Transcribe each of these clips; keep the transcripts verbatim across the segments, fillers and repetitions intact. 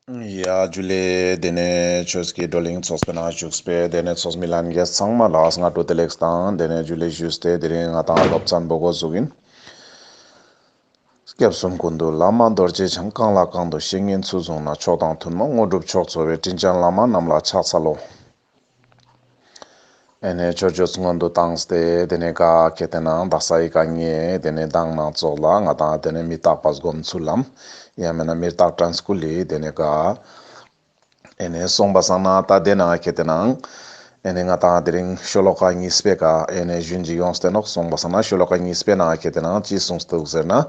ཡ་ཇུ་ལེ། དེ་ནས་ཆོས་ཀྱི་བགྲོ་གླེང་ཚོགས་པའི་ནང་བཞུགས་པའི་དེ་ནས་ཚོགས་མི་ལྷན་རྒྱས་ཚང་མ་ལ་སྔ་དྲོ་བདེ་ལེགས་དང་དེ་ནས་ཇུ་ལེ་ཞུས་ཏེ། དེ་རིང་ང་ཏང་སློབ་ཚན་པོ་འགོ་འཛུགས་ཡིན། སྐྱབས་གསུམ་ཀུན་འདུས་བླ་མ་རྡོ་རྗེ་འཆང་། གང་ལ་གང་འདུལ་བཤེས་གཉེན་ཚུལ་བཟུང་ན། མཆོག་དང་ཐུན་མོང་དངོས་གྲུབ་མཆོག་སྩོལ་བའི། དྲིན་ཅན་བླ་མ་རྣམས་ལ་ཕྱག་འཚལ་ལོ། ཨེ་ནས་ཆོས་སྤྱོད་སྔོན་དུ་བཏང་སྟེ་དེ་ནས་ག་ཁེ་ཏེ་ན་དག་ས་ཡི་ག་ངས་དེ་ནས་མདང་ནང་ཚོགས་ལ་ང་ཏང་དེ་ནས་མི་རྟག་པ་སྒོམ་ཚུལ་ལམ་ཡང་མེད་ན་མི་རྟག་དྲན་སྐུལ་ལི་དེ་ནས་ག་ཨེ་ནས་སོང་པ་སང་ན་ད་དེ་ན་ཁེ་ཏེ་ན་ཨེ་ནས་ང་ཏང་དེ་རིང་ཤོ་ལོ་ཀ་གཉིས་པའི་ཀ་ཨེ་ནས་ཞུན་ཅིག་ཡོངས་ཏེ་ནོག། སོང་པ་སང་ན་ཤོ་ལོ་ཀ་གཉིས་པའི་ནང་ཁེ་ཏེ་ན་ཅི་གསུངས་འདུག་ཟེར་ན།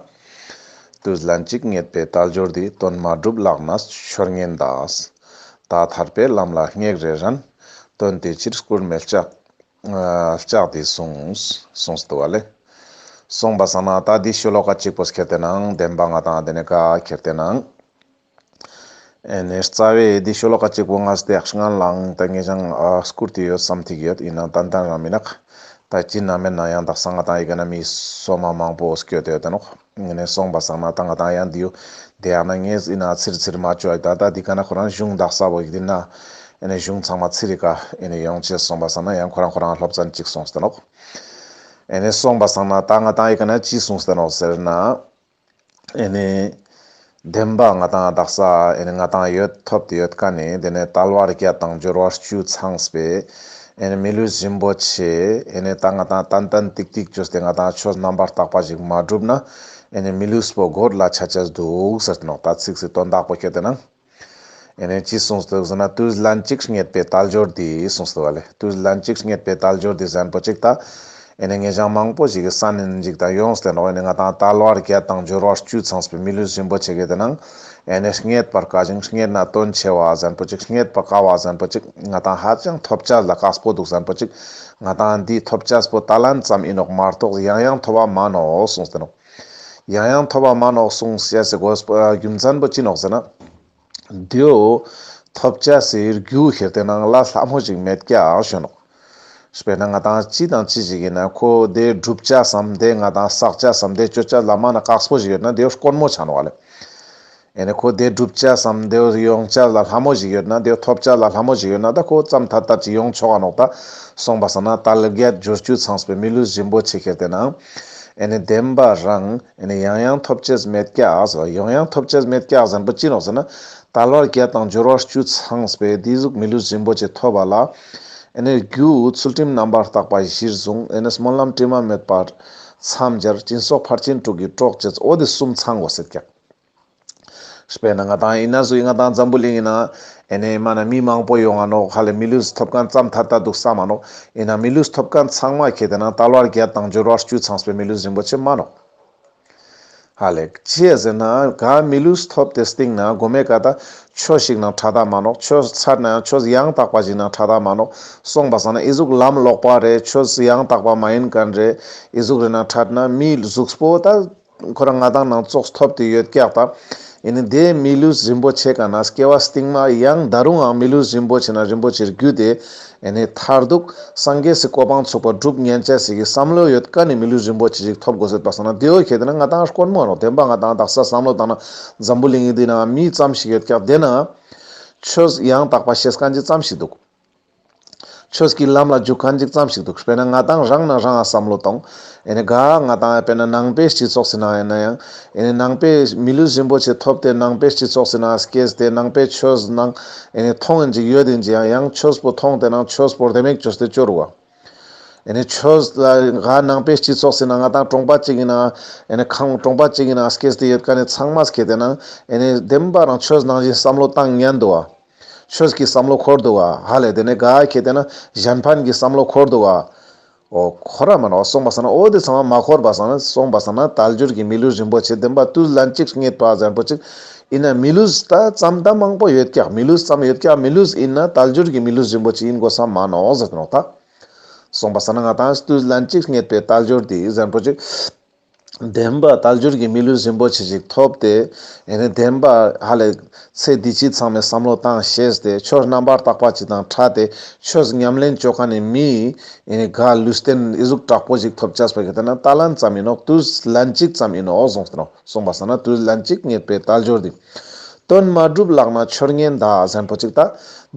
དུས་ལན་གཅིག་རྙེད་པའི་དལ་འབྱོར་འདི། དོན་མ་གྲུབ་ལག་ན་ཤོར་ཉེན་གདའ། ད་ཐར་པའི་ལམ་ལ་སྙེག་རེ་རན། དོན་དེ་ཕྱིར་སྐུར་མེད་ལྕགས། ལྕགས་འདི་གསུངས། གསུངས་འདུག་བ་ལེ། སོང་པ་སང་ན་ད་འདི་ཤོ་ལོ་ཀ་གཅིག་པོ་ཁེ་ཏེ་ན་བདེན་པ་ང་ཏང་དེ་ནས་ག་ཁེ་ཏེ་ན། ཨེ་ནས་རྩ་བའི་འདི་ཤོ་ལོ་ཀ་གཅིག་པོ་ང་སྟེ་སྔན་ལའང་ད་ངེད་ཅང་ཨ་སྐུར་ཏེ་ཡོད་བསམ་ཐིག་ཡོད། ཡིན་ནའང་ཏན་ཏན་རང་མི་ནག། ད་ཅི་ན་མེད་ན་ཡང་དག་ས་ང་ཏང་ཡི་ག་ན་མི་སོ་མ་མང་པོ་སྐྱོད་དེ་ཡོད་དེ་ནོག། ཨེ་ནས་སོང་པ་སང་ན་ད་ང་ཏང་ཡང་འདི་ཡོད་དེ་ཡང་ན་ངས་ཡིན་ན་ཚིར་ཚིར་མ་བཅོས་ད་ད་འདི་ག་ན་ཁོ་རང་གཞུང་དག་ས་བོ་ཡིན་ན་ཨེ་ནས་གཞུང་ཚང་མ་ཚིར་རི་ཀ་ཨེ་ནས་ཡོང་ཅེས་སོང་པ་སང་ན་ཡང་ཁོ་རང་ཁོ་རང་སློབ་ཚན་གཅིག་སོང་སྟེ་ནོག། ཨེ་ནས་སོང་པ་སང་ན་ད་ང་ཏང་ཡི་ག་ན་ཅི་གསུངས་ཏེ་ནོག་ཟེར་ན། ཨེ་ནས་བདེན་པ་ང་ཏང་དག་ས་ཨེ་ནས་ང་ཏང་ཡོད་ཐོབ་སྟེ་ཡོད་ཀ་ནས་དེ་ནས་དལ་བ་བརྒྱད་དང་འབྱོར་བ་བཅུ་ཚང་བའི་ཨེ་ནས་མི་ལུས་རིན་པོ་ཆེ་ཨེ་ནས་ད་ང་ཏང་ཏན་ཏན་ཏིག་ཏིག་བཅོས་ཏེ་ང་ཏང་ཆོས་རྣམ་པར་དག་པ་ཞིག་མ་བསྒྲུབས་ན་ཨེ་ནས་མི་ལུས་པོ་གོད་ལ་ཆ་ཆ་འདུག་ཟེར་ནོག། ད་ཚིག་སི་དོན་དག་པོ་ཁེ་ཏེ་ན། ཨེ་ནས་ཅི་གསུངས་འདུག་ཟེར་ན། དུས་ལན་གཅིག་རྙེད་པའི་དལ་འབྱོར་འདི་གསུངས་འདུག་བ་ལེ། དུས་ལན་གཅིག་རྙེད་པའི་དལ་འབྱོར་འདི་ཟེར་མཁན་པོ་ཅིག་ད། ཨེ་ནས་ངེད་ཅང་མང་པོ་ཞིག་གི་ས་ནན་ཅིག་ད་ཡོངས་ཏེ་ནོག། ཨེ་ནས་ང་ཏང་དལ་བ་བརྒྱད་དང་འབྱོར་བ་བཅུ་ཚང་བའི་མི་ལུས་རིན་པོ་ཆེ་གི་དེ་ནང་ཨེ་ནས་རྙེད་པར་དཀའ་ཞིང་། རྙེད་ན་དོན་ཆེ་བ་ཟེར་མཁན་པོ་ཅིག། རྙེད་པ་དཀའ་བ་ཟེར་མཁན་པོ་ཅིག། ང་ཏང་ཧ་ཅང་ཐོབ་ཅེས་ལ་དཀགས་པོ་འདུག་ཟེར་མཁན་པོ་ཅིག། ང་ཏང་འདི་ཐོབ་ཅེས་པོ་ད་ལན་ཙམ་ཡིན་ནོག་མ་གཏོགས་ཡང་ཡང་ཐོབ་པ་མ་ནོག་གསུངས་ཏེ་ནོག། ཡང་ཡང་ཐོབ་པ་མ་ནོག་གསུངས་ཅེས་སི་དགོས་པ་རྒྱུ་མཚན་པོ་ཅི་ནོག་ཟེར་ན། དེའོ་ཐོབ་ཅེས་སི་རྒྱུ་ཁེ་ཏེ་ན་ལ་ལྷ་མོ་ཞིག་མེད་ཀྱག་ཞུ་ནོག། དཔེར་ན་ང་ཏང་ཅི་དང་ཅི་ཞིག་ཡིན་ན་ཁོ་དེ་སྒྲུབ་ཅེས་སམ་དེ་ང་ཏང་བསགས་ཅེས་སམ་དེ་སྤྱོད་ཅེས་ལ་མ་ན་དཀགས་པོ་ཞིག་ཡོད་ན་དེའོ་དཀོན་མོ་ཆ་ནོག་བ་ལེ། ཨེ་ནས་ཁོ་དེ་སྒྲུབ་ཅེས་སམ་དེའོ་ཡོང་ཅེས་ལ་ལྷ་མོ་ཞིག་ཡོད་ན་དེའོ་ཐོབ་ཅེས་ལ་ལྷ་མོ་ཞིག་ཡོད་ན་ད་ཁོ་ཙམ་ཐད་ཐད་ཅིག་ཡོང་ཆོག་ག་ནོག། ད་སོང་པ་སང་ན་དལ་བ་བརྒྱད་འབྱོར་བཅུ་ཚང་བའི་མི་ལུས་རིན་པོ་ཆེ་ཁེ་ཏེ་ན། ཨེ་ནས་བདེན་པ་རང་ཨེ་ནས་ཡང་ཡང་ཐོབ་ཅེས་མེད་ཀྱག་ཟེར་བ། ཡང་ཡང་ཐོབ་ཅེས་མེད་ཀྱག་ཟེར་མཁན་པོ་ཅི་ནོག་ཟེར་ན། དལ་བ་བརྒྱད་དང་འབྱོར་བ་བཅུ་ཚང་བའི་དེ་ཟུག་མི་ལུས་རིན་པོ་ཆེ་ཐོབ་པ་ལ། ཨེ་ནས་རྒྱུ་ཚུལ་ཁྲིམས་རྣམ་པར་དག་པ་གཞིར་བཟུང་། ཨེ་ནས་སྨོན་ལམ་དྲི་མ་མེད་པར་མཚམས་སྦྱར། སྦྱིན་སོགས་ཕར་ཕྱིན་དྲུག་གི་གྲོགས་བྱེད། འོ་དེ་གསུམ་ཚང་དགོས་ཟེར་ཀྱག། དཔེར་ན་ང་ཏང་ཡིན་ན་སུ་ཡིན། ང་ཏང་འཛམ་བུ་གླིང་ཡིན་ན་ཨེ་ནས་མ་ན་མི་མང་པོ་ཡོང་ང་ནོག། ཧ་ལས་མི་ལུས་ཐོབ་མཁན་ཙམ་ཐད་ཐད་འདུག་བསམ་མ་ནོག། ཡིན་ན་མི་ལུས་ཐོབ་མཁན་ཚང་མ་ཁེ་ཏེ་ན་དལ་བ་བརྒྱད་དང་འབྱོར་བ་བཅུ་ཚང་བའི་མི་ལུས་རིན་པོ་ཆེ་མ་ནོག། ཧ་ལས་ཅི་ཟེར་ན་ག་མི་ལུས་ཐོབ་སྟེ་སྟིང་ན་གོ་མའི་ཀ་ད་ཆོས་ཤིག་ནང་ཕྲད་ད་མ་ནོག། ཆོས་ཚར་ན་ཡང་ཆོས་ཡང་དག་པ་ཞིག་ནང་ཕྲད་ད་མ་ནོག། སོང་པ་སང་ན་ཨི་ཟུག་ལམ་ལོག་པ་རེ་ཆོས་ཡང་དག་པ་མ་ཡིན་མཁན་རེ་ཨི་ཟུག་རེ་ནང་ཕྲད་ན་མི་གཟུགས་པོ་ད། ཁོ་རང་ང་ཏང་ནང་ཙོགས་ཐོབ་སྟེ་ཡོད་ཀྱག་ད། ཨེ་ནི་དེ་མི་ལུས་རིན་པོ་ཆེ་ག་ན་སྐྱེ་བ་སྟིང་མ་ཡང་ད་རུང་ཡང་མི་ལུས་རིན་པོ་ཆེ་ན་རིན་པོ་ཆེ་རྒྱུ་དེ་ཨེ་ནི་མཐར་ཐུག་སངས་རྒྱས་སི་གོ་འཕང་ཚུག་པ་སྒྲུབ་ཉན་ཅེས་སི་གི་བསམ་བློ་ཡོད་ཀ་ནི་མི་ལུས་རིན་པོ་ཆེ་ཞིག་ཐོབ་དགོས་ཟེར་པ་སང་ན་དེའོ་ཁེ་དེ་ན་ང་ཏང་དཀོན་མོ་རོ། བདེན་པ་ང་ཏང་དག་ས་བསམ་བློ་བཏང་ན་འཛམ་བུ་གླིང་འདི་ན་མི་ཙམ་ཞིག་ཡོད་ཀྱག། དེ་ན་ཆོས་ཡང་དག་པ་ཤེས་མཁན་ཅིག་ཙམ་ཞིག་འདུག། ཆོས་ཀྱི་ལམ་ལ་འཇུག་མཁན་ཅིག་ཙམ་ཞིག་འདུག། དཔེར་ན་ང་ཏང་རང་ན་རང་ང་བསམ་བློ་གཏོང་། ཨེ་ནི་ག་ང་ཏང་དཔེར་ན་ནང་པའི་སྤྱི་ཚོགས་སི་ནང་ཡིན་ན་ཡང་ཨེ་ནི་ནང་པའི་མི་ལུས་རིན་པོ་ཆེ་ཐོབ་སྟེ་ནང་པའི་སྤྱི་ཚོགས་སི་ནང་སྐྱེས་ཏེ་ནང་པའི་ཆོས་ནང་ཨེ་ནི་མཐོང་ཡིན་ཅིག་ཡོད་ཡིན་ཅིག་ཡང་ཡང་ཆོས་པོ་མཐོང་སྟེ་ནང་ཆོས་པོ་རྡེ་མིག་བཅོས་ཏེ་སྐྱོར་བ། ཨེ་ནི་ཆོས་ལ་ག་ནང་པའི་སྤྱི་ཚོགས་སི་ནང་ང་ཏང་གྲོང་པ་ཅིག་ཡིན་ན་ཨེ་ནི་ཁང་གྲོང་པ་ཅིག་ཡིན་ན་སྐྱེས་ཏེ་ཡོད་མཁན་ནི་ཚང་མ་སྐྱེས་ཏེ་ནང་ཨེ་ནི་བདེན་པ་རང་ཆོས་ནང་བཞིན་བསམ་བློ་བཏང་ཉན་འདུག་བ། ཆོས་ཀྱི་བསམ་བློ་འཁོར་འདུག་བ། ཧ་ལས་དེ་ནས་ག་ཁེ་དེ་ན་གཞན་ཕན་གྱི་བསམ་བློ་འཁོར་འདུག་བ། འོ་འཁོར་ར་མ་ནོག། སོང་པ་སང་ན་འོ་དེ་ཚང་མ་མ་འཁོར་པ་སང་ན་སོང་པ་སང་ན་དལ་འབྱོར་གྱི་མི་ལུས་རིན་པོ་ཆེ་བདེན་པ་དུས་ལན་གཅིག་རྙེད་པ་ཟེར་པོ་ཅིག་ཡིན་ན་མི་ལུས་ད་ཙམ་ད་མང་པོ་ཡོད་ཀྱག། མི་ལུས་ཙམ་ཡོད་ཀྱག། མི་ལུས་ཡིན་ན་དལ་འབྱོར་གྱི་མི་ལུས་རིན་པོ་ཆེ་ཡིན་དགོས་ས་མ་ནོག་ཟེར་ནོག་ད། སོང་པ་སང་ན་ང་ཏང་དུས་ལན་གཅིག་རྙེད་པའི་དལ་འབྱོར་འདི་ཟེར་པོ་ཅིག། བདེན་པ་དལ་འབྱོར་གྱི་མི་ལུས་རིན་པོ་ཆེ་ཞིག་ཐོབ་སྟེ་ཨེ་ནི་བདེན་པ་ཧ་ལས་ཚེ་འདི་ཕྱི་ཚང་མའི་བསམ་བློ་བཏང་ཤེས་ཏེ་ཆོས་རྣམ་པར་དག་པ་ཅིག་དང་ཕྲད་དེ་ཆོས་ཉམས་ལེན་བཅོ་མཁན་ནི་མི་ཨེ་ནི་ག་ལུས་རྟེན་ཨི་ཟུག་དྲག་པོ་ཞིག་ཐོབ་ཅེས་པ་གི་དེ་ན་ད་ལན་ཙམ་ཡིན་ནོག། དུས་ལན་གཅིག་ཙམ་ཡིན་ནོག་གསུངས་ཏེ་ནོག། སོང་པ་སང་ན་དུས་ལན་གཅིག་རྙེད་པའི་དལ་འབྱོར་འདི། དོན་མ་འགྲུབ་ལག་ན་ཆོར་ཉན་ད་ཟེར་ཁན་པོ་ཅིག་ད་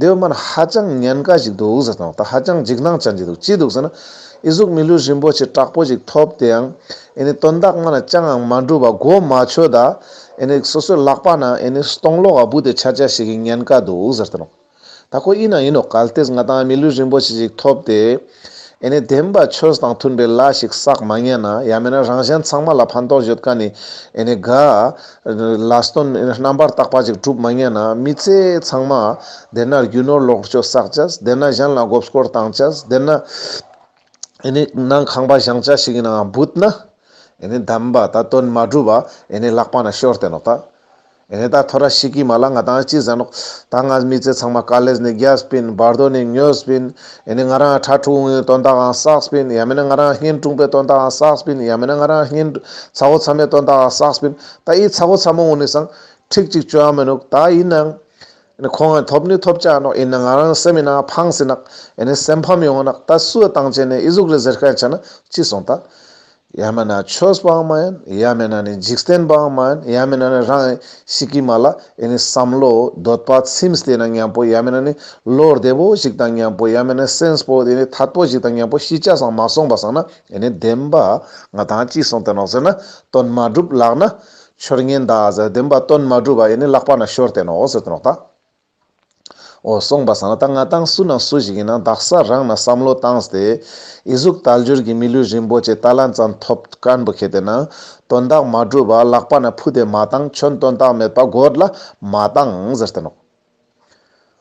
དེ་བོ་མན་ཧ་ཅང་ཉེན་ཁ་ཞིག་འདུག་ཟེར་ཏེ་ནོག། ད་ཧ་ཅང་འཇིགས་སྣང་ཅན་ཞིག་འདུག། ཅི་འདུག་ཟེར་ན་ཨི་ཟུག་མི་ལུས་རིན་པོ་ཆེ་དྲག་པོ་ཞིག་ཐོབ་སྟེ་ཡང་ཨེ་ནི་དོན་དག་མན་ཅང་ཡང་མ་འགྲུབ་པ་གོ་མ་ཆོད་ད་ཨེ་ནི་སོ་སོའི་ལག་པ་ན་ཨེ་ནི་སྟོང་ལོག་ག་བུད་དེ་ཆ་ཆ་ཞིག་གི་ཉེན་ཁ་འདུག་ཟེར་ཏེ་ནོག། ད་ཁོ་ཨིན་ན་ཨིན་ནོག། གལ་ཏེ་ང་དང་མི་ལུས་རིན་པོ་ཆེ་ཞིག་ཐོབ་སྟེ་ཨེ་ནི་བདེན་པ་ཆོས་དང་མཐུན་པའི་ལས་ཤིག་བསགས་མ་ཉན་ན་ཡང་མེན་ན་རང་གཞན་ཚང་མ་ལ་ཕན་ཐོགས་ཡོད་ཁན་ནི་ཨེ་ནི་ག་ལས་དོན་ཨེ་ནི་རྣམ་པར་དག་པ་ཞིག་སྒྲུབ་མ་ཉན་ན་མི་ཚེ་ཚང་མ་དེ་ན་རྒྱུ་ནོར་ལོངས་སྤྱོད་བསགས་ཅེས། དེ་ན་གཞན་ལ་མགོ་སྐོར་བཏང་ཅེས། དེ་ན་ཨེ་ནི་ནང་ཁང་པ་བཞེངས་ཅེས་ཞིག་གི་ནང་བུད་ན་ཨེ་ནི་བདེན་པ་ད་དོན་མ་འགྲུབ་པ་ཨེ་ནི་ལག་པ་ན་ཤོར་ཏེ་ནོག་ད། ཨེ་ནི་ད་ཐོ་རས་ཤི་ཀི་མ་ལ་ང་དང་ཅི་ཟེར་ནོག། ད་ང་མི་ཚེ་ཚང་མ་དཀའ་ལས་ནི་རྒྱབ་པིན། བར་དོ་ནི་ཉོས་པིན། ཨེ་ནི་ང་རང་ཕྲུ་གུའི་དོན་དག་གང་བསགས་པིན། ཡང་མེན་ན་ང་རང་གཉེན་དྲུང་པའི་དོན་དག་གང་བསགས་པིན། ཡང་མེན་ན་ང་རང་གཉེན་ཚ་བོ་ཚ་མོའི་དོན་དག་གང་བསགས་པིན། ད་ཨི་ཚ་བོ་ཚ་མོ་འོ་ནི་སང་ཁྲིག་ཅིག་ཅོ་ཡ་མི་ནུག། ད་ཨིན་ནའང་ཨེ་ནི་ཁོང་ངི་ཐོབ་ནི་ཐོབ་ཆ་ནོག། ཨིན་ན་ང་རང་སེམས་ཨིན་ན་ཕངས་སེ་ནོག། ཨེ་ནི་སེམས་ཕམ་ཡོང་ནོག། ད་སུའི་བཏང་ཆེན་ནི་ཨི་ཟུག་རེ་ཟེར་ཁན་ཆ་ན་ཅི་སོང་ད། ཡང་མེན་ན་ཆོས་པའང་མ་ཡིན། ཡང་མེན་ན་ནི་འཇིག་རྟེན་པའང་མ་ཡིན། ཡང་མེན་ན་ནི་རང་ཤི་ཀི་མ་ལ་ཨེ་ནི་བསམ་བློ་འདོད་པ་ཚིམས་ཏེ་ན་མཉམ་པོ། ཡང་མེན་ན་ནི་བློ་བདེ་བོ་ཞིག་དང་མཉམ་པོ། ཡང་མེན་ན་སེམས་པོ་ཨེ་ནི་ཐད་པོ་ཞིག་དང་མཉམ་པོ་ཤི་ཆ་སང་མ་སོང་པ་སང་ན་ཨེ་ནི་བདེན་པ་ང་དང་ཅི་སོང་སྟེ་ནོག་ཟེར་ན་དོན་མ་འགྲུབ་ལག་ན་ཆོར་ཉན་ད་ཟེར། བདེན་པ་དོན་མ་འགྲུབ་པ་ཨེ་ནི་ལག་པ་ན་ཤོར་ཏེ་ནོག་ཟེར་ཏེ་ནོག་ད། འོ་སོང་པ་སང་ན་ད་ང་དང་སུ་ན་སུ་ཞིག་ཨིན་ན་དག་ས་རང་ན་བསམ་བློ་བཏང་སྟེ་ཨི་ཟུག་དལ་འབྱོར་གྱི་མི་ལུས་རིན་པོ་ཆེ་ཏ་ལན་ཙམ་ཐོབ་ཁན་པོ་ཁེ་ཏེ་ན་དོན་དག་མ་འགྲུབ་པ་ལག་པ་ན་ཕུད་དེ་མ་བཏང་། ཆོན་དོན་དག་མེད་པ་གོད་ལ་མ་བཏང་ཟེར་ཏེ་ནོག།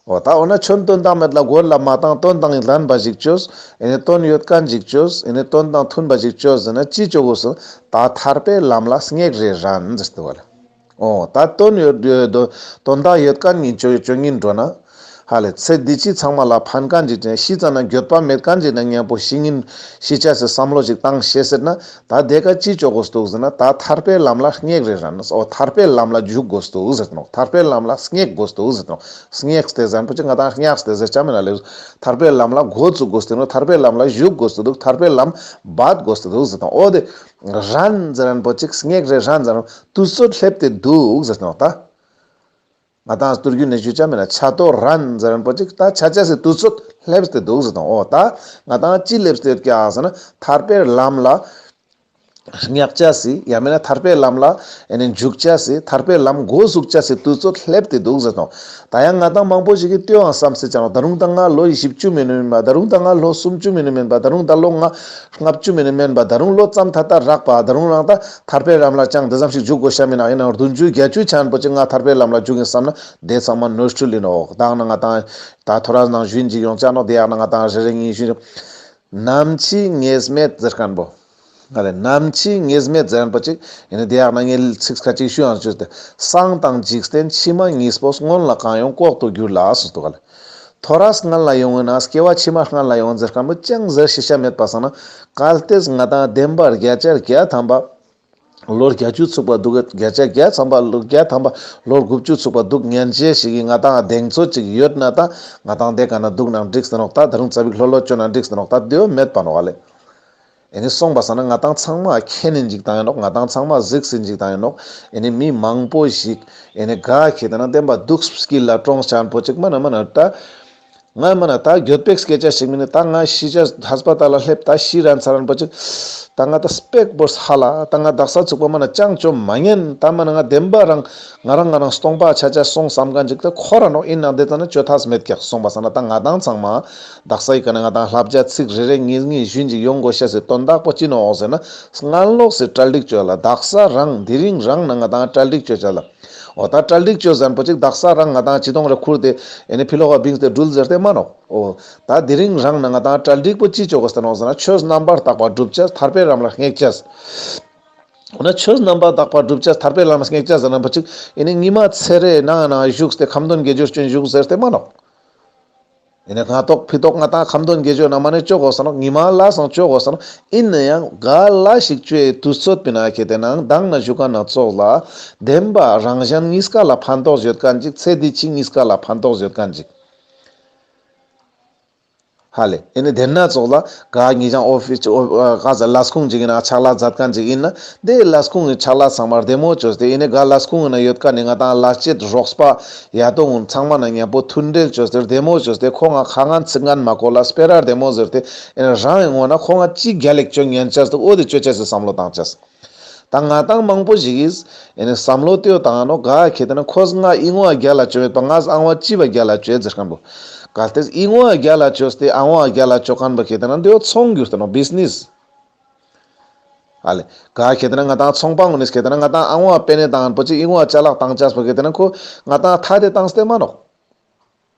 འོ་ད་འོ་ན་ཆོན་དོན་དག་མེད་ལ་གོད་ལ་མ་བཏང་། དོན་དང་ལྡན་པ་ཞིག་ཅོས། ཨེ་ནི་དོན་ཡོད་ཁན་ཞིག་ཅོས། ཨེ་ནི་དོན་དང་མཐུན་པ་ཞིག་ཅོས་ཟེར་ན་ཅི་ཅོ་གོས་སོ། ད་ཐར་པའི་ལམ་ལ་སྙེག་རེ་རན་ཟེར་ཏེ་བ་ལ། འོ་ད་དོན་ཡོད་ཡོད་དོ་དོན་དག་ཡོད་ཁན་ཉིན་ཅོ་ཅོ་ཉིན་འགྲོ་ན་ཧ་ལེ་ཚེ་འདི་ཕྱི་ཚང་མ་ལ་ཕན་ཁན་ཅིག་ཅན་ཤི་ཙ་ན་འགྱོད་པ་མེད་ཁན་ཅིག་ན་མཉམ་པོ་ཤི་ཉིན་ཤི་ཆ་སེ་བསམ་བློ་ཞིག་བཏང་ཤེས་ཟེར་ན་ད་དེ་ཀ་ཅི་ཅོ་གོས་འདུག་ཟེར་ན་ད་ཐར་པའི་ལམ་ལ་སྙེག་རེ་རན། འོ་ཐར་པའི་ལམ་ལ་འཇུག་གོས་འདུག་ཟེར་ནོག། ཐར་པའི་ལམ་ལ་སྙེག་གོས་འདུག་ཟེར་ནོག། སྙེག་སྟེ་ཟེར་ཁན་པོ་ཅིག་ང་དང་སྙེག་སྟེ་ཟེར་ཆ་མེད་ན་ལེ། ཐར་པའི་ལམ་ལ་འགོ་བཙུགས་གོས་ཏེ་ནོག། ཐར་པའི་ལམ་ལ་ཞུགས་གོས་ཏེ་འདུག། ཐར་པའི་ལམ་འབད་གོས་ཏེ་འདུག་ཟེར་དང་། འོ་དེ་རན་ཟེར་ཁན་པོ་ཅིག་སྙེག་རེ་རན་ཟེར་ཁན་དུས་ཚོད་སླེབས་ཏེ་འདུག་ཟེར་དང་། ད་ང་དང་སྟོད་རྒྱུན་ནེ་ཞུ་ཆ་མེད་ན་ཆ་ཏོ་རན་ཟེར་ཁན་པོ་ཅིག་ད་ཆ་ཆ་སེ་དུས་ཚོད་སླེབས་ཏེ་འདུག་ཟེར་དང་། འོ་ད་ང་དང་ཅི་སླེབས་ཏེ་ཡོད་ཀྱག་ཟེར་ན་ཐར་པའི་ལམ་ལ་སྙེག་ཆ་སི་ཡང་མེན་ན་ཐར་པའི་ལམ་ལ་ཨེ་ནི་འཇུག་ཆ་སི་ཐར་པའི་ལམ་འགོ་བཙུགས་ཆ་སི་དུས་ཚོད་སླེབས་ཏེ་འདུག་ཟེར་དང་། ད་ཡང་ང་དང་མང་པོ་ཞིག་གི་ལྟོས་ཡང་བསམ་སེ་ཆ་ནོག། ད་རུང་ད་ང་ལོ་བཞི་བཅུ་མེན་ནི་མེན་པ། ད་རུང་ད་ང་ལོ་སུམ་ཅུ་མེན་ནི་མེན་པ། ད་རུང་ད་ལོ་ལྔ་ལྔ་བཅུ་མེན་ནི་མེན་པ། ད་རུང་ལོ་ཙམ་ཐ་ཐ་རག་པ། ད་རུང་རང་ད་ཐར་པའི་ལམ་ལ་ཅང་དེ་ཙམ་ཞིག་འཇུག་གོས་ཤ་མེན་ན། ཨིན་ནའང་བདུན་ཅུ་བརྒྱད་ཅུ་ཆ་ཁན་པོ་ཅིག་ང་ཐར་པའི་ལམ་ལ་འཇུག་ཨིན་བསམ་ན་དེ་ཚང་མ་ནོར་འཁྲུལ་ཨིན་ནོག། ད་ང་དང་ད་ཐོ་རས་ནང་ཞུན་ཅིག་ཡོང་ཆ་ནོག། དེ་ཡང་ང་དང་རེ་རེ་གཉིས་ཞུན། ནམ་འཆི་ངེས་མེད་ཟེར་ཁན་པོ། ང་ལེ་ནམ་འཆི་ངེས་མེད་ཟེར་ཁན་པོ་ཅིག་ཨེ་ནི་དེ་ཡང་ང་ཚིག་ཁ་ཅིག་ཞུ་ཡང་ཞུས་ཏེ། སང་དང་འཇིག་རྟེན་ཕྱི་མ་གཉིས་པོ། སྔོན་ལ་གང་ཡོང་ལྐོག་ཏུ་གྱུར་ལ་ཟེར་དུག་ག་ལེ། ཐོ་རས་སྔན་ལ་ཡོང་ངིན་ན་སྐྱེ་བ་ཕྱི་མ་སྔན་ལ་ཡོང་ཟེར་ཁན་པོ་ཅང་ཟེར་ཤེས་ཤ་མེད་པ་སང་ན། གལ་ཏེ་ང་དང་བདེན་པར་བརྒྱ་ཆ་བརྒྱ་ཐམ་པ་ལོ་བརྒྱད་ཅུ་ཚུགས་པ་དུག། བརྒྱ་ཆ་བརྒྱ་ཐམ་པ་ལོ་བརྒྱ་ཐམ་པ་ལོ་དགུ་བཅུ་ཚུགས་པ་དུག་ཉན་ཅེས་ཤིག་གི་ང་དང་གདེང་ཚོད་ཅིག་ཡོད་ན་ད་ང་དང་དེ་ཀ་ན་དུག་ན་འགྲིག་སྟེ་ནོག། ད་ད་རུང་ཙ་པིག་ལྷོད་ལྷོད་ཅོ་ན་འགྲིག་སྟེ་ནོག། ད་དེ་བོ་མེད་པ་ནོག་ཨ་ལེ། ཨེ་ནི་སོང་པ་སང་ན་ང་དང་ཚང་མ་མཁྱེན་ནིན་ཅིག་དང་ཨིན་ནོག། ང་དང་ཚང་མ་གཟིགས་སིན་ཅིག་དང་ཨིན་ནོག། ཨེ་ནི་མི་མང་པོ་ཞིག་ཨེ་ནི་ག་ཁེ་ཏེ་ན་བདེན་པ་དུག་སྐྱིད་ལ་གྲོངས་ཆ་ཁན་པོ་ཅིག་མ་ན་མ་ན་ད། ང་མ་ན་ད་འགྱོད་པའི་སྐད་ཆ་ཞིག་མིན་ནི། ད་ང་ཤི་ཆ་ཧས་པ་ཏལ་ལ་སླེབས་ད་ཤི་རན་ཚར་རན་པོ་ཅིག། ད་ང་ད་སྤེག་པོ་ཧ་ལ་ད་ང་དག་ས་ཚུགས་པ་མ་ན་ཅང་ཅོ་མ་ཉན། ད་མ་ན་ང་བདེན་པ་རང་ང་རང་ང་རང་སྟོང་པ་ཆ་ཆ་སོང་བསམ་ཁན་ཅིག་ད་ཁོ་ར་ནོག། ཨིན་ནའང་དེ་ཙ་ན་ཅོ་ཐབས་མེད་ཀྱག། སོང་པ་སང་ན་ད་ང་དང་ཚང་མ་དག་ས་ཡི་ཀ་ན་ང་དང་བསླབ་བྱ་ཚིག་རེ་རེ་གཉིས་གཉིས་ཞུན་ཅིག་ཡོང་དགོས་ཤ་སི་དོན་དག་པོ་ཅི་ནོག་ཟེར་ན། སྔན་ལོགས་སི་གྲ་སྒྲིག་ཅོ་ལ། དག་ས་རང་དེ་རིང་རང་ན་ང་དང་གྲ་སྒྲིག་ཅོ་ཅ་ལ། འོ་ད་གྲ་སྒྲིག་ཅོ་ཟེར་ཁན་པོ་ཅིག་དག་ས་རང་ང་དང་ཅི་ཏོང་རེ་ཁུར་ཏེ་ཨེ་ནི་ཕི་ལོག་ག་བིངས་ཏེ་འགྲུལ་ཟེར་ཏེ་མ་ནོག། འོ་ད་དེ་རིང་རང་ན་ང་དང་གྲ་སྒྲིག་པོ་ཅི་ཅོ་དགོས་ཏེ་ནོག་ཟེར་ན། ཆོས་རྣམ་པར་དག་པ་སྒྲུབ་ཅེས། ཐར་པའི་ལམ་ལ་སྙེག་ཅེས། འོ་ན་ཆོས་རྣམ་པར་དག་པ་སྒྲུབ་ཅེས། ཐར་པའི་ལམ་ལ་སྙེག་ཅེས་ཟེར་ཁན་པོ་ཅིག་ཨེ་ནི་ཉི་མ་ཚེ་རེ་ནང་ན་བཞུགས་ཏེ་ཁ་འདོན་དགེ་སྦྱོར་ཅོ་བཞུགས་ཟེར་ཏེ་མ་ནོག། ཨེ་ནི་སྔ་ཏོག་ཕི་ཏོག་ང་དང་ཁ་འདོན་དགེ་སྦྱོར་ན་མ་ནེ་ཅོ་དགོས་ས་ནོག། ཉི་མ་ལ་སང་ཅོ་དགོས་ས་ནོག། ཨིན་ན་ཡང་ག་ལ་ཞིག་ཅོའི་དུས་ཚོད་པོའི་ནང་ཁེ་ཏེ་ན་དང་ན་ཞུ་ཁན་ན་ཙོགས་ལ་བདེན་པ་རང་གཞན་གཉིས་ཀ་ལ་ཕན་ཐོགས་ཡོད་ཁན་ཅིག། ཚེ་འདི་ཕྱི་གཉིས་ཀ་ལ་ཕན་ཐོགས་ཡོད་ཁན་ཅིག། ཧ་ལེ། ཨེ་ནི་དེ་ན་ཙོགས་ལ་ག་ཉི་ཅང་ཨོ་ཕི་སི་ཨོ་ཨ་ག་ཟ་ལས་ཁུངས་ཅིག་ཡིན་ན་ཕྱག་ལས་མཛད་མཁན་ཅིག་ཡིན་ན་དེ་ལས་ཁུངས་ཀྱི་ཕྱག་ལས་ཚང་མ་བདེ་མོ་བཅོས་ཏེ་ཨེ་ནི་ག་ལས་ཁུངས་ན་ཡོད་མཁན་ནི་ང་ཏང་ལས་བྱེད་རོགས་པ་ཡ་དོ་ངུན་ཚང་མ་ན་མཉམ་པོ་མཐུན་འབྲེལ་བཅོས་ཏེ་བདེ་མོ་བཅོས་ཏེ་ཁོང་ང་ཁ་ངན་ཚིག་ངན་མ་གོ་ལ་སྤེ་ར་བདེ་མོ་ཟེར་ཏེ་ཨེ་ནི་རང་ངི་ངོ་ན་ཁོང་ང་ཅི་རྒྱལ་ལེགས་བཅོ་ཉན་ཆས་འདུག་འོ་དེ་བཅོ་ཆས་སི་བསམ་བློ་བཏང་ཆས། ད་ང་ཏང་མང་པོ་ཞིག་གིས་ཨེ་ནི་བསམ་བློ་ཏེའོ་བཏང་ནོག་ག་ཁེ་ཏེ་ན་ཁོས་ང་ཨི་ངོ་ཨ་རྒྱལ་ལ་བཅོ་མེད་པ་ངས་ཨ་ངོ་ཨ་ཅི་བ་རྒྱལ་ལ་བཅོ་ཟེར་མཁན་པོ། གལ་ཏེ་ཨི་ངོ་ཨ་རྒྱལ་ལ་བཅོས་ཏེ་ཨ་ངོ་ཨ་རྒྱལ་ལ་བཅོ་མཁན་པོ་ཁེ་ཏེ་ན་ཏེའོ་ཚོང་གྱུར་ཏེ་ནོག་བིས་ནེས། ཧ་ལེ། ག་ཁེ་ཏེ་ན་ང་ཏང་ཚོང་པ་ངོ་ནེ་ཁེ་ཏེ་ན་ང་ཏང་ཨ་ངོ་ཨ་པེ་ནེ་བཏང་པོ་ཅིག་ཨི་ངོ་ཨ་ཅ་ལག་བཏང་ཆས་པོ་ཁེ་ཏེ་ན་ཁོ་ང་ཏང་ཐ་དེ་བཏང་སྟེ་མ་ནོག་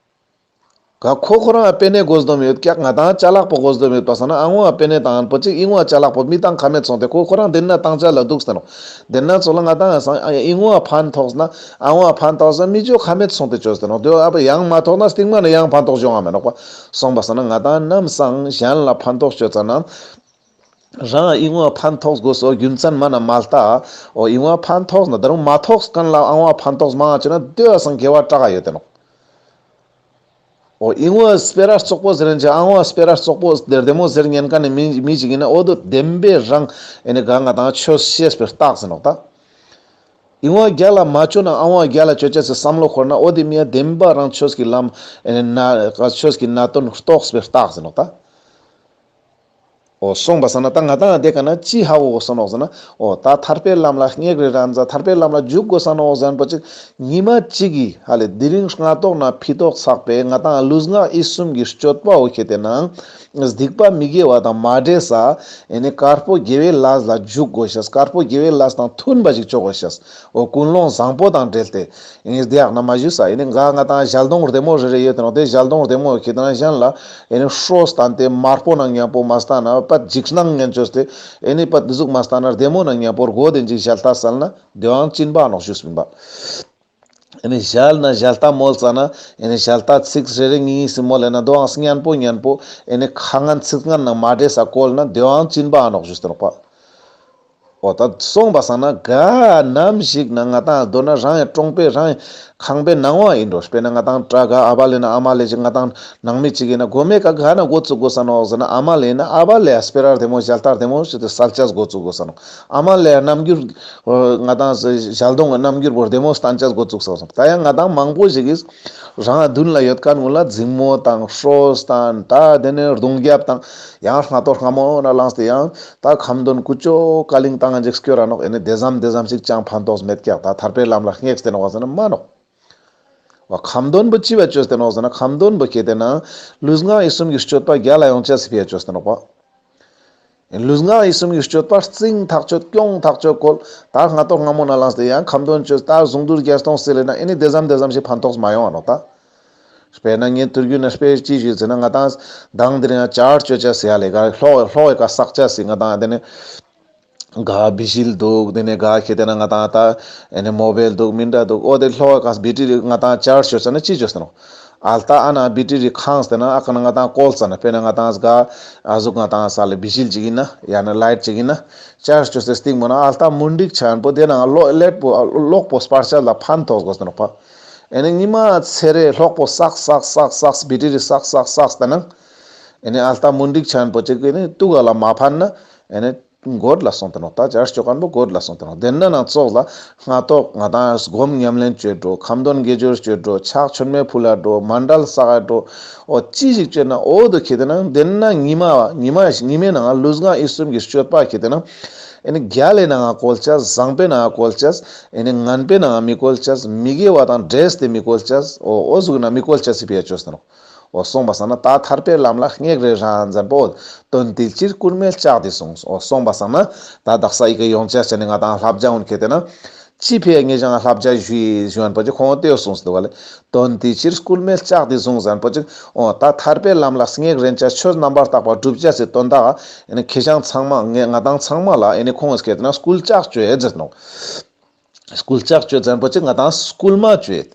ག་ཁོ་ཁོ་རང་ཨ་པེ་ནེ་དགོས་དོ་མེད་ཀྱག་ང་ཏང་ཅ་ལག་པོ་དགོས་དོ་མེད་པ་སང་ན་ཨ་ངོ་ཨ་པེ་ནེ་བཏང་པོ་ཅིག་ཨི་ངོ་ཨ་ཅ་ལག་པོ་མི་བཏང་ཁ་མེད་སོང་སྟེ་ཁོ་ཁོ་རང་དེ་ན་བཏང་ཆ་ལ་འདུག་སྟེ་ནོག་དེ་ན་ཙོགས་ལ་ང་ཏང་ཨ་སང་ཨི་ངོ་ཨ་ཕན་ཐོགས་ན་ཨ་ངོ་ཨ་ཕན་ཐོགས་ན་མི་ཅོ་ཁ་མེད་སོང་སྟེ་བཅོས་ཏེ་ནོག་དེ་ཨ་པ་ཡང་མ་ཐོགས་ན་སྟིང་མ་ན་ཡང་ཕན་ཐོགས་བྱུང་ང་མེད་ནོག་པ། སོང་པ་སང་ན་ང་ཏང་ནམ་སང་གཞན་ལ་ཕན་ཐོགས་བཅོ་ཙ་ན། རང་ཨི་ངོ་ཕན་ཐོགས་དགོས་སོ་རྒྱུ་མཚན་མ་ན་མ་ལྟ། འོ་ཨི་ངོ་ཕན་ཐོགས་ན་ད་རུང་མ་ཐོགས་མཁན་ལ་ཨ་ངོ་ཕན་ཐོགས་མང་ཆེ་ན་དེ་བ་སང་དགེ་བ་དྲག་ག་ཡོད་དེ་ནོག་འོ་ཨི་ངོ་སྤེ་ར་བཙོག་པོ་ཟེར་ན་ཅི་ཨ་ངོ་སྤེ་ར་བཙོག་པོ་ཟེར་བདེ་མོ་ཟེར་ཉན་མཁན་ནི་མི་མི་ཅིག་ཡིན་ན་འོ་དོ་བདེན་པའི་རང་ཨེ་ནི་ག་ང་ཏང་ཆོས་ཤེས་པའི་རྟགས་ཟེར་ནོག་ད། ཨི་ངོ་རྒྱལ་ལ་མ་བཅོ་ན་ཨ་ངོ་རྒྱལ་ལ་བཅོ་ཆས་སི་བསམ་བློ་འཁོར་ན་འོ་དེ་མི་ཡ་བདེན་པ་རང་ཆོས་ཀྱི་ལམ་ཨེ་ནི་ན་ཆོས་ཀྱི་གནད་དོན་རྟོགས་པའི་རྟགས་ཟེར་ནོག་ད། འོ་སོང་པ་སང་ན་ད་ང་ཏང་དེ་ཀ་ན་ཅི་ཧ་གོ་དགོས་ས་ནོག་ཟེར་ན། འོ་ད་ཐར་པའི་ལམ་ལ་སྙེག་རེ་རན་ཟ་ཐར་པའི་ལམ་ལ་འཇུག་དགོས་ས་ནོག་ཟེར་ན་པོ་ཅིག་ཉི་མ་གཅིག་གི་ཧ་ལེ་དེ་རིང་སྔ་ཏོག་ན་ཕི་ཏོག་ཚག་པའི་ང་ཏང་ལུས་ངག་ཡིད་གསུམ་གྱི་སྤྱོད་པ་འོ་ཁེ་ཏེ་ན་སྡིག་པ་མི་དགེ་བ་དང་མ་འདྲེས་ས་ཨེ་ནི་དཀར་པོ་དགེ་བའི་ལས་ལ་འཇུག་དགོས་ཤེས། དཀར་པོ་དགེ་བའི་ལས་དང་མཐུན་པ་ཞིག་བཅོ་དགོས་ཤེས། འོ་ཀུན་སློང་བཟང་པོ་དང་འབྲེལ་ཏེ། ཨེ་ནི་དེ་ཡག་ན་མ་ཞུས་ས་ཨེ་ནི་ག་ང་ཏང་ཞལ་གདོང་བདེ་མོ་རེ་རེ་ཡོད་དེ་ནོག་དེ་ཞལ་གདོང་བདེ་མོ་ཁེ་ཏེ་ན་གཞན་ལ་ཨེ་ནི་ཧྲོ་སྟན་ཏེ་དམར་པོ་ན་མཉམ་པོ་མ་སྟན་ན་པ་འཇིགས་སྣང་ངན་བཅོས་ཏེ་ཨེ་ནི་པ་དེ་ཟུག་མ་སྟན་ན་བདེ་མོ་ན་མཉམ་པོ་སྒོ་དེ་འཇིག་ཞལ་ལྟ་སལ་ན་དེའང་སྦྱིན་པ་ནོག་ཞུས་པིན་པ། ཨེ་ནི་ཞལ་ན་ཞལ་ལྟ་མོལ་ཙ་ན་ཨེ་ནི་ཞལ་ལྟ་ཚིག་རེ་རེ་གཉིས་གཉིས་སི་མོལ་ལེ་ན་དོའང་སྙན་པོ་སྙན་པོ་ཨེ་ནི་ཁ་ངན་ཚིག་ངན་ན་མ་འདྲེས་ས་བཀོལ་ན་དེའང་སྦྱིན་པ་ནོག་ཞུས་ཏེ་ནོག་པ། འོ་ད་སོང་པ་སང་ན་ག་ནམ་ཞིག་ན་ང་ཏང་མདོར་ན་རང་ཡང་གྲོང་པའི་རང་ཡང་ཁང་པའི་ནང་བ་ཡིན་འགྲོ། དཔེར་ན་ང་ཏང་དྲ་ག་ཨ་བ་ལེ་ན་ཨ་མ་ལེ་ཅིག་ང་ཏང་ནང་མི་ཅིག་ཡིན་ན་གོ་མེ་ཀ་ག་ན་འགོ་བཙུགས་དགོས་ས་ནོག་ཟེར་ན་ཨ་མ་ལེ་ཡིན་ན་ཨ་བ་ལེ་ཡ་སྤེ་ར་བདེ་མོ་ཞལ་ལྟ་བདེ་མོ་ཞུ་སྟེ་སལ་ཆས་འགོ་བཙུགས་དགོས་ས་ནོག་ཨ་མ་ལེ་ཡ་རྣམ་འགྱུར་ང་ཏང་ཞལ་གདོང་གི་རྣམ་འགྱུར་བོ་བདེ་མོ་སྟན་ཆས་འགོ་བཙུགས་ས་ནོག་ད་ཡང་ང་ཏང་མང་པོ་ཞིག་གིས་རང་མདུན་ལ་ཡོད་མཁན་ཀུན་ལ་འཛིང་མོ་དང་ཧྲོ་སྟན་ད་དེ་ནས་རྡུང་རྒྱབ་དང་ཡང་སྔ་ཏོག་སྔ་མོ་ན་ལངས་ཏེ་ཡང་། ད་ཁ་འདོན་ཀུ་ཅོ་ཀ་ལིང་བཏང་ཅིག་སྐྱོར་ར་ནོག་ཨེ་ནི་དེ་ཙམ་དེ་ཙམ་ཞིག་ཅང་ཕན་ཐོགས་མེད་ཀྱག་ད་ཐར་པའི་ལམ་ལ་སྙེགས་ཏེ་ནོག་ཟེར་ན་མ་ནོག་བ་ཁ་འདོན་པོ་ཅི་བ་བཅོས་ཏེ་ནོག་ཟེར་ན་ཁ་འདོན་པོ་ཁེ་ཏེ་ན་ལུས་ངག་ཡིད་གསུམ་གྱི་སྤྱོད་པ་རྒྱལ་ལ་ཡོང་ཅེས་སི་ཕི་ཡ་བཅོས་ཏེ་ནོག་པ། ལུས་ངག་ཡིད་གསུམ་གྱི་སྤྱོད་པ་རྩིང་ཐག་ཆོད་སྐྱོང་ཐག་ཆོད་བཀོལ། ད་སྔ་ཏོག་སྔ་མོ་ན་ལངས་ཏེ་ཡང་ཁ་འདོན་བཅོས་ད་གཟུངས་བསྡུས་བརྒྱད་སྟོང་སིལ་ལེ་ན་ཨེ་ནི་དེ་ཙམ་དེ་ཙམ་ཞིག་ཕན་ཐོགས་མ་ཡོང་བ་ནོག་ད། དཔེར་ན་ངས་དུས་རྒྱུན་ན་དཔེ་ཅི་ཞུས་ཟེར་ན་ང་ཏང་མདང་དེ་རིང་ཆར་ཆོ་ཆ་སི་ཡ་ལེ་ག་ལྷོ་ལྷོ་ཡི་ཀ་བསགས་ཆ་སི་ང་ཏང་དེ་ནི་ག་བི་ཤིལ་འདུག་དེ་ནི་ག་ཁེ་ཏེ་ན་ང་ཏང་ད་ཨེ་ནི་མོ་བེལ་འདུག་མི་འདྲ་འདུག་འོ་དེ་ལྷོ་ཡི་ཀ་བེ་ཊི་རི་ང་ཏང་ཆར་ཆོ་ཆ་ན་ཅི་ཆོ་ཟེར་ནོག་ཨལ་ཏ་ཨ་ན་བེ་ཊི་རི་ཁང་སྟེ་ན་ཨ་ཀ་ན་ང་ཏང་བཀོལ་ཙ་ན་དཔེར་ན་ང་ཏང་ག་ཨ་ཟུག་ང་ཏང་ས་ལེ་བི་ཤིལ་ཅིག་ཡིན་ན་ཡང་ན་ལའིཊ་ཅིག་ཡིན་ན་ཆར་ཆོ་སི་སྟིང་མོ་ན་ཨལ་ཏ་མུན་དིག་ཆ་ཡན་པོ་དེ་ན་ལོ་ལེད་པོ་གློག་པོ་སྤར་ཆ་ལ་ཕན་ཐོགས་དགོས་ཟེར་ནོག་པ། ཨེ་ནི་ཉི་མ་ཚེ་རེ་གློག་པོ་སག་སག་སག་སག་བེ་ཊི་རི་སག་སག་སག་སྟེ་ན། ཨེ་ནི་ཨལ་ཏ་མུན་དིག་ཆ་ཡན་པོ་ཅིག་ཨེ་ནི་ཏུ་ག་ལ་མ་ཕན་ན། ཨེ་ནི་གོད་ལ་སོང་སྟེ་ནོག་ད་ཆར་ཆོ་མཁན་པོ་གོད་ལ་སོང་སྟེ་ནོག་དེ་ན་ནང་ཙོགས་ལ་སྔ་ཏོག་ང་ཏང་སྒོམ་ཉམས་ལེན་བཅོས་འགྲོ། ཁ་འདོན་དགེ་སྦྱོར་བཅོས་འགྲོ། ཕྱག་མཆོད་མེ་ཕུལ་ལ་འགྲོ། མཎྜལ་བསགས་འགྲོ། འོ་ཅི་ཞིག་བཅོས་ན་འོ་དོ་ཁེ་ཏེ་ན་དེ་ན་ཉི་མ་ཉི་མ་ཉི་མའི་ནང་ལུས་ངག་ཡིད་གསུམ་གྱི་སྤྱོད་པ་ཁེ་ཏེ་ན། ཨེ་ནི་རྒྱལ་ལའི་ནང་ང་བཀོལ་ཆས། བཟང་པོའི་ནང་ང་བཀོལ་ཆས། ཨེ་ནི་ངན་པའི་ནང་ང་མི་བཀོལ་ཆས། མི་དགེ་བ་དང་འདྲེས་ཏེ་མི་བཀོལ་ཆས། འོ་འོ་ཟུག་ན་མི་བཀོལ་ཆས་སི་ཕི་ཡ་བཅོས་ཏེ་ནོག་འོ་སོང་པ་སང་ན་ད་ཐར་པའི་ལམ་ལ་སྙེག་རེ་རང་ཟེར་པོ། དོན་དེ་ཕྱིར་སྐུལ་མེད་ལྕགས་འདི་བཟུང་། འོ་སོང་པ་སང་ན་ད་དག་ས་ཡི་གེ་ཡོང་ཆ་ཆ་ནི་ང་ཏང་ལྷབ་རྒྱ་འོན་ཁེ་ཏེ་ན། ཅི་ཕི་ཡ་ངེ་ཞང་ལྷབ་རྒྱ་ཞུ་ཡི་ཞུ་ཡན་པོ་ཅིག་ཁོང་དེ་གསུངས་སུ་འདུག་ག་ལེ། དོན་དེ་ཕྱིར་སྐུལ་མེད་ལྕགས་འདི་བཟུང་ཟེར་པོ་ཅིག་འོ་ད་ཐར་པའི་ལམ་ལ་སྙེག་རན་ཆ་ཆོས་རྣམ་པར་དག་པ་སྒྲུབ་ཆ་སི་དོན་དག་ཨེ་ནི་ཁེ་ཞང་ཚང་མ་ངེ་ང་ཏང་ཚང་མ་ལ་ཨེ་ནི་ཁོང་སྐད་ན་སྐུལ་ལྕགས་བཅོས་ཟེར་ནོག་སྐུལ་ལྕགས་བཅོས་ཟེར་པོ་ཅིག་ང་ཏང་སྐུལ་མ་བཅོས།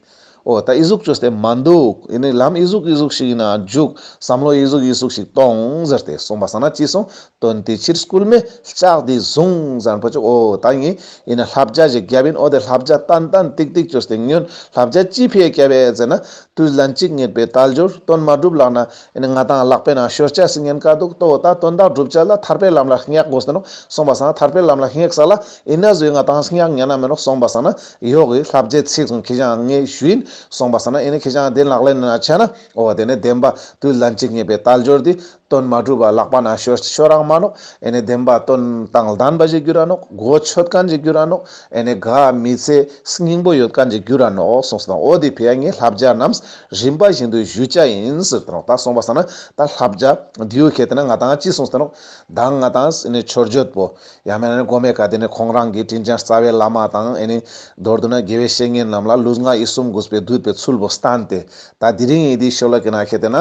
འོ་ད་ཨི་ཟུག་ཅོས་ཏེ་མ་འདུག། ཨེ་ནི་ལམ་ཨི་ཟུག་ཨི་ཟུག་ཞིག་ཡིན་ན་འཇུག། བསམ་བློ་ཨི་ཟུག་ཨི་ཟུག་ཞིག་གཏོང་ཟེར་ཏེ་གསུངས་པ་སང་ན་ཅི་གསུངས། དོན་དེ་ཕྱིར་སྐུལ་མེད་ལྕགས་འདི་བཟུང་ཟེར་པོ་ཅིག། འོ་ད་ངས་ཨེ་ནི་བསླབ་བྱ་ཞིག་བརྒྱབ་ཡིན། འོ་དེ་བསླབ་བྱ་ཏན་ཏན་ཏིག་ཏིག་ཅོས་ཏེ་ཉོན། བསླབ་བྱ་ཅི་ཕི་ཡ་བརྒྱབ་ཡ་ཟེར་ན། དུས་ལན་གཅིག་རྙེད་པའི་དལ་འབྱོར་དོན་མ་འགྲུབ་ལག་ན་ཨེ་ནི་ང་དང་ལག་པའི་ནང་ཤོར་ཆ་སི་ཉེན་ཁ་འདུག། ཏོ་ད་དོན་དག་སྒྲུབ་བྱ་ལ་ཐར་པའི་ལམ་ལ་སྙེག་དགོས་ཏེ་ནོག། གསུངས་པ་སང་ན་ཐར་པའི་ལམ་ལ་སྙེག་ས་ལ་ཨེ་ན་བཟོས་ང་དང་སྙེག་ཉན་ན་མེད་ནོག། གསུངས་པ་སང་ན་ཡོག་གི་བསླབ་བྱའི་ཚིག་གསུང་ཁྱེད་ཅག་ངས་ཞུ་ཡིན། གསུངས་པ་སང་ན་ཨེ་ནི་ཁྱེད་ཅག་དེ་ལག་ལེན་ན་ཆ་ན། འོ་དེ་ནི་བདེན་པ་དུས་ལན་གཅིག་རྙེད་པའི་དལ་འབྱོར་འདི་དོན་མ་འགྲུབ་པ་ལག་པ་ན་ཤོར་ཤོར་རང་མ་ནོག། ཨེ་ནི་བདེན་པ་དོན་དང་ལྡན་པ་ཞིག་འགྱུར་ར་ནོག། གོ་ཆོད་མཁན་ཞིག་འགྱུར་ར་ནོག། ཨེ་ནི་ག་མི་ཚེ་སྙིང་པོ་ཡོད་མཁན་ཞིག་འགྱུར་ར་ནོག་གསུངས་སོང་། འོ་དེ་ཕི་ཡ་ངས་བསླབ་བྱ་རྣམས་རིམ་པ་བཞིན་དུ་ཞུ་བྱ་ཡིན་ཟེར་ཏེ་ནོག། ད་གསུངས་པ་སང་ན་ད་བསླབ་བྱ་འདིའུ་ཁེ་ཏེ་ན་ང་དང་ཅི་གསུངས་ཏེ་ནོག། ད་ང་དང་ཨེ་ནི་མཆོད་བརྗོད་པོ་ཡང་མེད་ན་གོ་མེ་ཀ་དེ་ནི་ཁོང་རང་གི་དྲིན་ཅན་རྩ་བའི་བླ་མ་དང་ཨེ་ནི་མདོར་བསྡུ་ན་དགེ་བའི་བཤེས་གཉེན་རྣམས་ལ་ལུས་ངག་ཡིད་གསུམ་གུས་པས་འདུད་པའི་ཚུལ་བོ་བསྟན་ཏེ། ད་དེ་རིང་ཡིན་དེ་ཤོ་ལོ་ཀེ་ན་ཁེ་ཏེ་ན་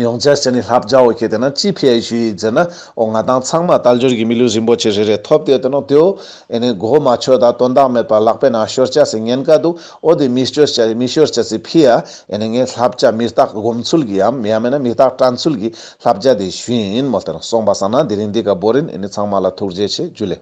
ཡོང་ཆ་ཅན་ནི་བསླབ་བྱའོ་ཁེ་ཏེ་ན་ཅི་ཕི་ཡ་ཞུ་ཡིན་ཟེར་ན། འོ་ང་དང་ཚང་མ་དལ་འབྱོར་གྱི་མི་ལུས་རིན་པོ་ཆེ་རེ་རེ་ཐོབ་སྟེ་ཡོད་དེ་ནོག། དེའོ་ཨེ་ནི་གོ་མ་ཆོད་ད་དོན་དག་མེད་པ་ལག་པའི་ནང་ཤོར་ཆ་སི་ཉེན་ཁ་འདུག། འོ་དེ་མི་ཤོར་ཆ་མི་ཤོར་ཆ་སི་ཕི་ཡ་ཨེ་ནི་ངས་བསླབ་བྱ་མི་རྟག་སྒོམ་ཚུལ་གྱི་ཡམ་ཡང་མེད་ན་མི་རྟག་དྲན་ཚུལ་གྱི་བསླབ་བྱ་དེ་ཞུ་ཡིན་མོལ་ཏེ་ནོག། གསུངས་པ་སང་ན་དེ་རིང་འདི་ག་བོར་ཡིན། ཨེ་ནི་ཚང་མ་ལ་ཐུགས་རྗེ་ཆེ། ཇུ་ལེ།